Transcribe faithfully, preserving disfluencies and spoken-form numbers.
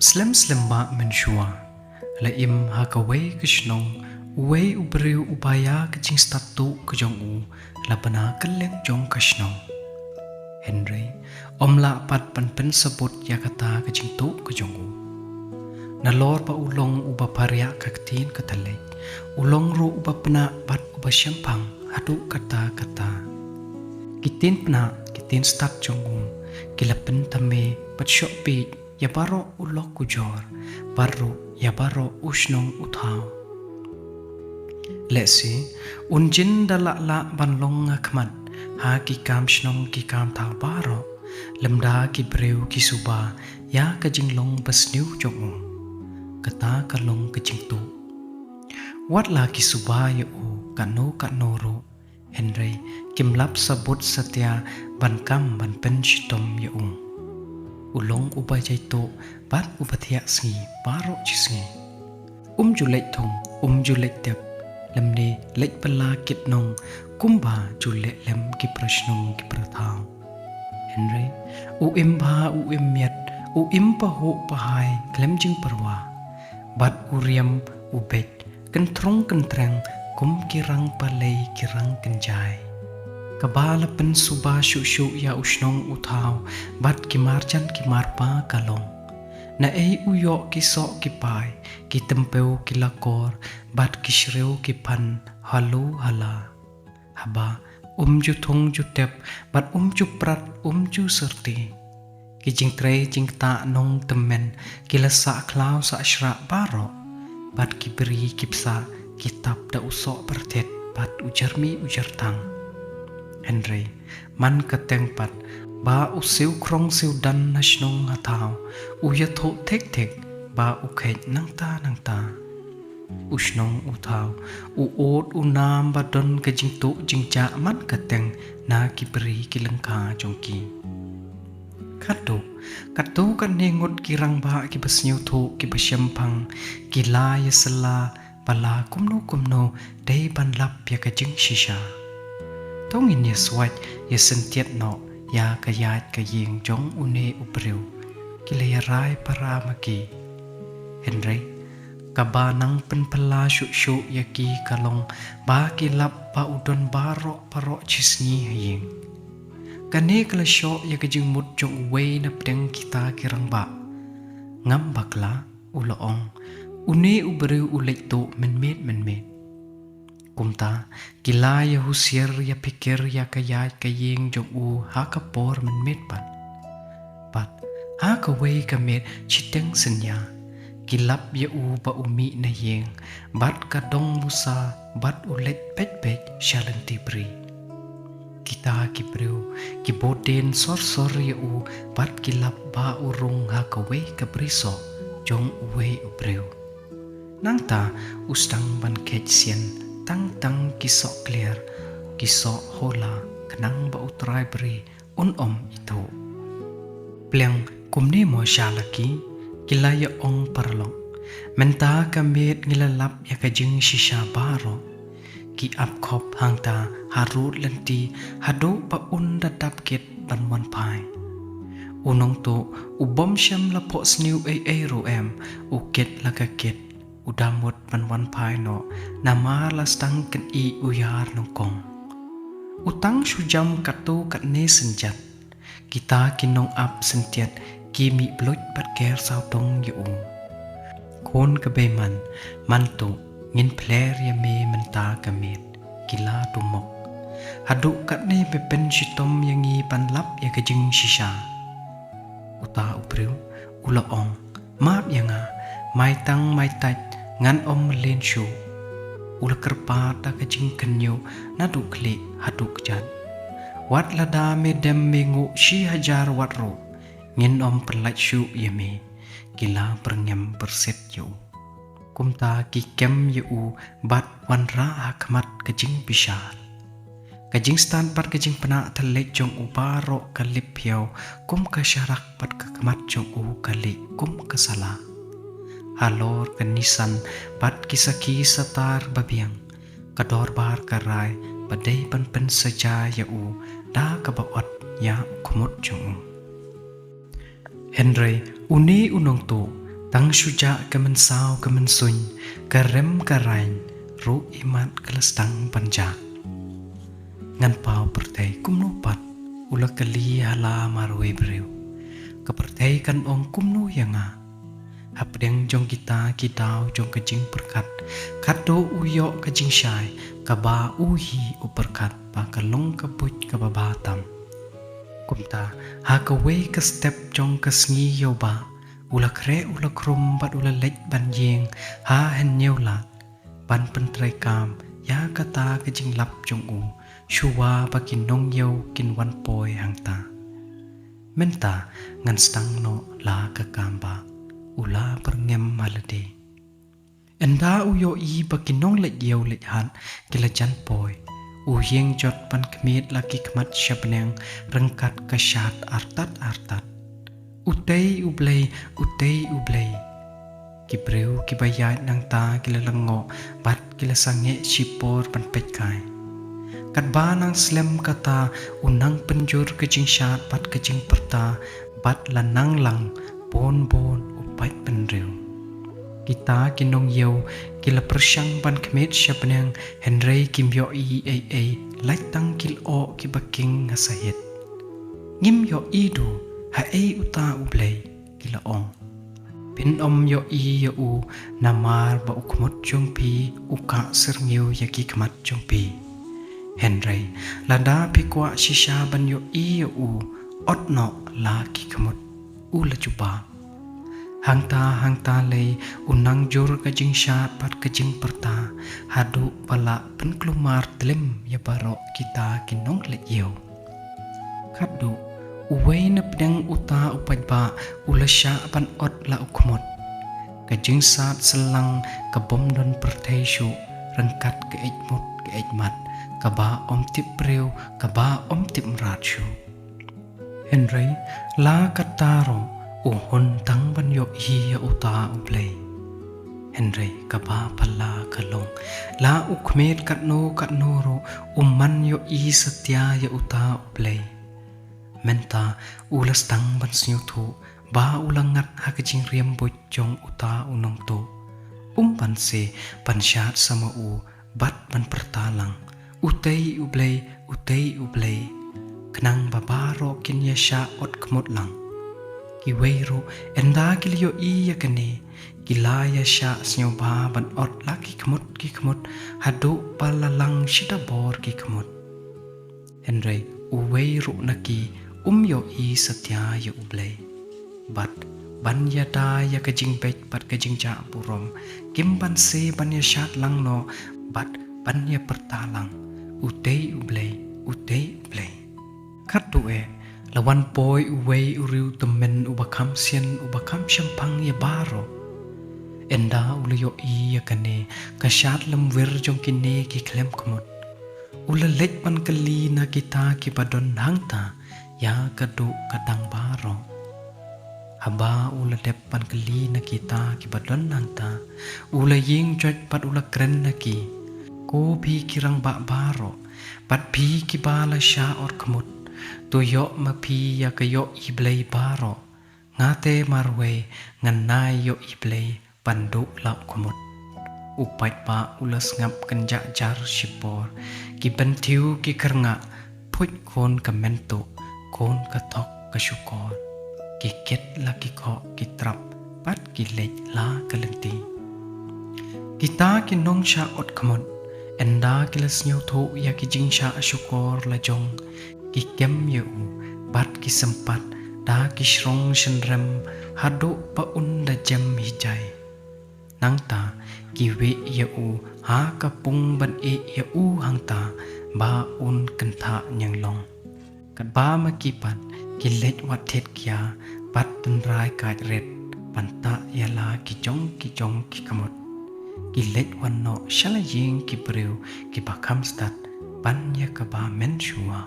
Slem slem ba mynshuwa la im ha kawei ka shnong uwei u briew uba ïa ka jingstad tuh ka jong u la bna kylleng jong ka shnong. Hynrei um lah pat ban pynsabut ïa kata ka jingtuh ka jong u. Nalor ba u long uba phariah ka ktien ka thylliej, u long ruh uba pnah bad uba shemphang haduh katta katta. Ki tien pnah ki tien stad jong u ki la pynthame bad shoh peit ïa baroh u lok u jor bad ruh ïa baroh u shnong u thaw. Lehse un jin da lah lah ban long ha khmat ha ki kam shnong ki kam thaw baroh, lymda ki briew ki suba ïa ka jinglong basniew jong u. Kata ka long ka jingtuh. Wat la ki suba ïa u katno katno ruh, hynrei kim lap sabut satia ban kam ban pynshitom ïa u. U long uba jaituh bad uba thiah sngi baroh shi sngi. Um ju leit thung, um ju leit tep, lymne leit pala kit nong kumba ju leh lem ki para shnong ki para thaw. Hynrei u im bha u im miat, u im pahuh pahai khlem jingpyrwa, bad u riam u beit kynthrong kyntreng kum ki rang palei ki rang kynjai. Kaba la pynsuba shuh shuh ïa u shnong u thaw bad ki marjan ki marpa ka long, naei u ïoh ki soh ki pai, ki tympew ki lakor bad ki shriew ki phan halu hala. Haba um ju thung ju tep bad um ju prat um ju syrti, ki jingtrei jingktah nongtymmen ki la sah khlaw sah shrah baroh, bad ki bri ki bsah ki tap da u soh pyrthet bad u jermi u jerthang. Hynrei man ka teng pat ba u siew khrong siew dan na shnong ha thaw u ïathuh thik thik ba u kheit nangta nangta. U shnong u thaw u ud u nam ba don ka jingtuh jingjah man ka teng na ki bri ki lyngkha jong ki. Katto katto katne ngut ki rangbah ki ba sngewthuh ki ba shemphang ki la ïasylla ba la kumno kumno dei ban lap ïa ka jingshisha. To ngin ïa swait ïa syntiat noh ïa ka ïaid ka ïing jong une u briew, ki la ïa rai para ma ki. Hynrei kaba nang pynphylla shuh shuh ïa ki ka long ba ki lap ba u don baroh baroh shi sngi ha ïing. Kane ka la shoh ïa ka jingmut jong uwei na pdeng kita ki rangbah. Ngam bakla, u la ong, une u briew u leit tuh mynmiet mynmiet. Kumta ki la ïa husiar ïa phikir ïa ka ïaid ka ïing jong u ha ka por mynmiet pat. Bad ha kawei ka miet shiteng synñia ki lap ïa u ba u mih na ïing bad ka dong musa bad u leit peit peit sha lynti bri. Kita ki briew ki bud dien sor sor ïa u bad ki lap ba u rung ha kawei ka brisoh jong uwei u briew. Nangta u sdang ban kheit sien tang tang ki soh kliar, ki soh hola, khnang ba u trai bri un ym ithuh. Pliang kumne mo sha la ki, ki la ïa ong paralok. Mynta ka miet ngi la lap ïa ka jingshisha baroh. Ki ap khop hangta harud lynti haduh ba un da dap kit ban wan phai. U nongtuh u bym shym la phohsniew ei ei ruh em, u kit la ka kit, u da mut ban wan phai noh namar la sdang kynnoh u ïar nyngkong. U tang shu jam katto katne synjat. Kita ki nongap syntiat ki mih bluit bad ker sawdong ïa u. Khun ka beiman, man tuh ngin phler ïa me mynta ka miet, ki la dumok. Haduh katne me pynshitom ïa ngi ban lap ïa ka jingshisha. Uta u briew u la ong, map ïa nga, mai tang mai tait ngan ym mlien shuh. U la kyrpad da ka jingkhynñiuh naduh khlieh haduh kjat. Wat lada me dem me nguh shi hajar wat ruh, ngin ym pynlait shuh ïa me, ki la pyrngem pyrsit ïa u. Kumta ki kem ïa u bad wanrah ha khmat ka jingbishar. Ka jingstad bad ka jingpnah thylliej jong u baroh ka lip phew kum ka sharak bad ka khmat jong u ka lieh kum ka sala. Halor ka nisan bad ki sakhi satar babiang, ka dorbar ka rai ba dei ban pynsaja ïa u da kaba ot ïa u khmut jong u. Hynrei une u nongtuh Tang shu jah ka mynsaw ka mynsuiñ, ka rem ka rain ruh imat ka la sdang ban jah. Ngan paw pyrthei kumno pat u la kylli ha la marwei briew. Ka pyrthei kan ong kumno ïa nga. Hapdeng jong kita ki daw jong ka jingpyrkhat, katto u ïoh ka jingshai kaba u hi u pyrkhat ba ka long ka buit kaba bha tam. Kumta ha kawei ka step jong ka sngi ïoh ba u la khreh u la khrum bad u la leit ban ïeng ha hynñiew lad ban pyntreikam ïa kata ka jinglap jong u, shuwa ba ki nongïew kin wan poi hangta. Mynta ngan sdang noh la ka kam ba u la pyrngem ha lade. Ynda u ïohi ba ki nongleit ïew leit hat ki la jan poi, u ïeng jot ban khmied la ki khmat sha bneng ryngkat ka shad artat artat. Utei U Blei, utei U Blei. Ki briew kiba ïaid nangta ki la lyngngoh bad ki la sangeh shipor ban peit kai. Katba nang slem kata u nang pynjur ka jingshad bad ka jingpyrta bad la nang lang bun bun u paid bynriew. Kita ki nongïew ki la pyrshang ban khmied sha bneng hynrei kim ïohi ei ei, lait tang ki lyoh kiba king ha sahit. Ngim ïohi du haei uta U Blei, ki la ong. Phin ym ïohi ïa u namar ba u khmut jong phi u kah syrngiew ïa ki khmat jong phi. Hynrei lada phi kwah shisha ban ïohi ïa u, ot noh la ki khmut, u la jubab. Hangta hangta lei u nang jur ka jingshad bad ka jingpyrta haduh ba la pynkulmar tlim ïa baroh kita ki nongleit ïew. Khatduh uwei na pdeng uta u paidbah u la shah ban ot la u khmut. Ka jingsat syllang ka bym don pyrthei shuh, ryngkat ka eit mut ka eit mat kaba ym tip briew kaba ym tip mrad shuh. Hynrei la katta ruh u hun tang ban ïohi ïa uta U Blei. Hynrei kaba phylla ka long, la u khmied katno katno ruh um man ïohi satia ïa uta U Blei. Mynta u la sdang ban sngewthuh ba u la ngat ha ka jingriam buit jong uta u nongtuh. Um banse ban shad sa ma u bad ban pyrta lang, utei U Blei, utei U Blei, khnang ba baroh kin ïa shah ot khmut lang. Kiwei ruh ynda ki la ïohi ïa kane ki la ïa shah sngewbha ban ot la ki khmut ki khmut haduh ba la lang shita bor ki khmut. Hynrei uwei ruh na ki um ïohi satia ïa U Blei. Bad ban ïada ïa ka jingbeit bad ka jingjah burom, kim banse ban ïa shad lang noh bad ban ïa pyrta lang, utei U Blei, utei U Blei. Khatduh eh la wan poi uwei u riew tymmen uba kham sian uba kham shemphang ïa baroh. Ynda u la ïohi ïa kane ka shad lymwir jong kine ki khlem khmut, u la leit ban kylli na kita kiba don hangta ïa ka duh ka dang baroh. Haba u la dep ban kylli na kita kiba don hangta, u la ïeng joit bad u la kren na ki. Ko phi ki rangbah baroh bad phi kiba la shah ot khmut, to ïoh ma phi ïa ka ïohi Blei baroh. Nga te marwei ngan nai ïohi Blei ban duh la u khmut. U paidbah u la sngap kynjah jar shipor, ki bynthiew ki kyrngah, phuit khun ka myntuh, khun ka thok ka shukor. Ki kit la ki khoh ki trap bad ki leit la ka lynti. Kita ki nongshah ot khmut ynda ki la sngewthuh ïa ki jingshah shukor la jong, ki kem ïa u bad ki sympat da ki shrong shynrem haduh ba un da jem hi jai. Nangta ki wieh ïa u ha ka pung ban ïeh ïa u hangta ba un kynthah ñianglong. Katba ma ki pat ki leit wad thied khia bad tynrai kait rit ban tah ïa la ki jong ki jong ki khmut. Ki leit wan noh sha la ïing ki briew kiba kham stad ban ïa kaba mynshuwa.